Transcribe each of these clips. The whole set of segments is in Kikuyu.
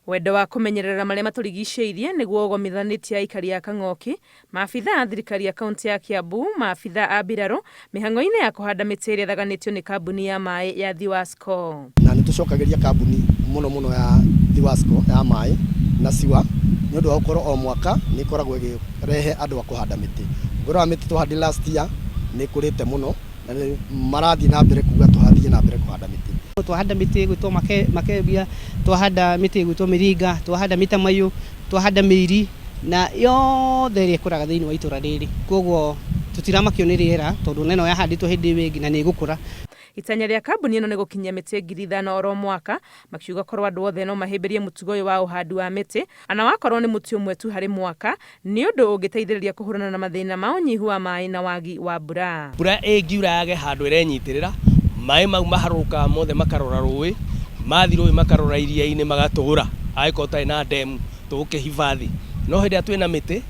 Wendo wa kũmenyerera marĩa matũrigicĩirie nĩguo ũgomithanĩtie aikari a Kang'oki, maabitha a thirikari ya kaunti ya Kiambu, maabitha a mbirarũ mĩhang'o-inĩ ya kũhanda mĩtĩ ĩrĩa ĩthaganĩtio nĩ kambuni ya maĩ ya Thiwasco. Na nĩ tũcokagĩria kambuni mũno mũno ya Thiwasco ya maĩ na siwa nĩ ũndũ wa gũkorwo o mwaka nĩ ĩkoragwo ĩkĩrehe andũ a kũhanda mĩtĩ. Ũngĩrora mĩtĩ twahandire last year nĩ ĩkũrĩte mũno na nĩ marathiĩ na mbere kuga tũthiĩ na mbere kũhanda mĩtĩ. Twahanda mĩtĩ ĩgwĩtwo makebia, twahanda mĩtĩ ĩgwĩtwo mĩringa, twahanda mĩtamaiyũ, twahanda mĩiri na yothe ĩrĩa ĩkũraga thĩinĩ wa itũra rĩrĩ. Kwoguo tũtiramakio nĩ rĩera tondũ ona ĩno yahandĩtwo hĩndĩ ĩyo ĩngĩ na nĩ ĩgũkũra. Itanya rĩa kambuni ĩno nĩ gũkinyia mĩtĩ 5,000 oro mwaka, makiuga korwo andũ othe no mahĩmbĩrie mũtugo ũyũ wa ũhandi wa mĩtĩ, ana wakorwo nĩ mũtĩ ũmwe tu harĩ mwaka, nĩ ũndũ ũngĩteithĩrĩria kũhũrana na mathĩna ma ũnyihu wa maĩ na wagi wa mbura. Mbura ĩngiura yage handũ ĩrenyitĩrĩra, maĩ mau maharũrũkaga mothe makarora rũĩ, mathiĩ rũĩ makarora iria-inĩ magatũra, angĩkorwo tũtarĩ na ndemu tũgũkĩhiba thĩ. No hĩndĩ ĩrĩa twĩna mĩtĩ,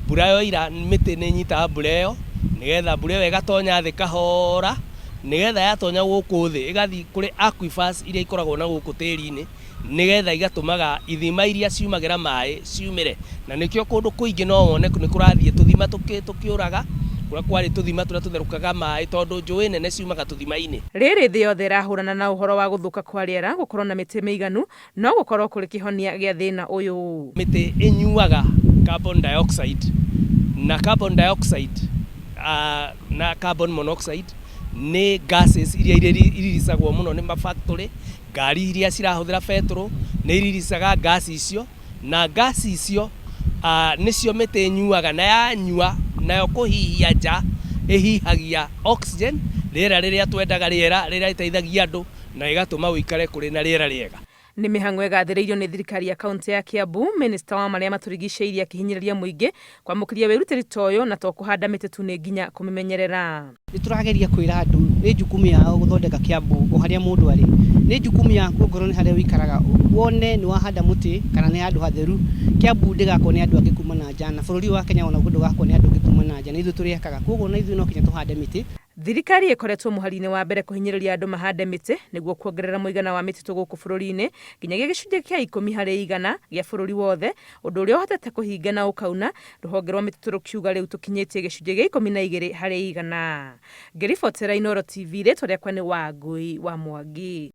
mbura yoira mĩtĩ nĩ ĩnyitaga mbura ĩyo, nĩgetha mbura ĩyo ĩgatonya thĩ kahora, nĩgetha yatonya gũkũ thĩ ĩgathiĩ kũrĩ aquifers iria ikoragwo na gũkũ tĩri-inĩ, nĩgetha igatũmaga ithima iria ciumagĩra maĩ ciumĩre. Na nĩkĩo kũndũ kũingĩ no wone nĩ kũrathiĩ tũthima tũkĩũraga, kũrĩa kwarĩ tũthima tũrĩa tũtherũkaga maĩ tondũ njũĩ nene ciumaga tũthima-inĩ. Rĩrĩ thĩ yothe ĩrahũrana na ũhoro wa gũthũka kwa rĩera, gũkorwo na mĩtĩ mĩiganu no gũkorwo kũrĩ kĩhonia gĩa thĩna ũyũ. Mĩtĩ ĩnyuaga carbon dioxide na carbon dioxide na carbon monoxide nĩ gases iria iriricagwo mũno nĩ ma factory. Ngari iria cirahũthĩra betũrũ nĩ iriricaga ngasi icio, na ngasi icio nĩcio mĩtĩ ĩnyuaga, na yanyua nayo kũhihia nja ĩhihagia oxygen, rĩera rĩrĩa twendaga, rĩera rĩrĩa rĩteithagia andũ na ĩgatũma gũikare kũrĩ na rĩera rĩega. Nĩ mĩhang'o ĩgathĩrĩirio nĩ thirikari ya kauntĩ ya Kiambu, minista wa marĩa matũrigicĩirie akĩhinyĩrĩria mũingĩ kwamũkĩria wĩrutĩri ta ũyũ na to kũhanda mĩtĩ tu nĩ nginya kũmĩmenyerera. Nĩ tũrageria kwĩra andũ nĩ jukumu yao gũthondeka Kiambu o harĩa mũndũ arĩ. Nĩ jukumu yaku ongorwo nĩ harĩa ũikaraga wone nĩ wahanda mũtĩ kana nĩ handũ hatheru. Kiambu ndĩgakwo nĩ andũ angĩ kuma na nja na bũrũri ũyũ wa Kenya onaguo ndũgakwo nĩ andũ angĩ kuma na nja, nĩ ithuĩ tũrĩakaga. Kwoguo ona ithuĩ no nginya tũhande mĩtĩ. Thirikari ĩkoretwo mũhari-inĩ wa mbere kũhinyĩrĩria andũ mahande mĩtĩ nĩguo kuongerera mũigana wa mĩtitũ gũkũ bũrũri-inĩ nginyagia gĩcunjĩ kĩa 10% gĩa bũrũri wothe, ũndũ ũrĩa ũhotete kũhinga na ũkauna, rũhonge rwa mĩtitũ rũkiuga rĩu tũkinyĩtie gĩcunjĩ gĩa 12%. Ngĩribotera Inooro TV, rĩtwa rĩakwa nĩ Wangũi wa Mwangi.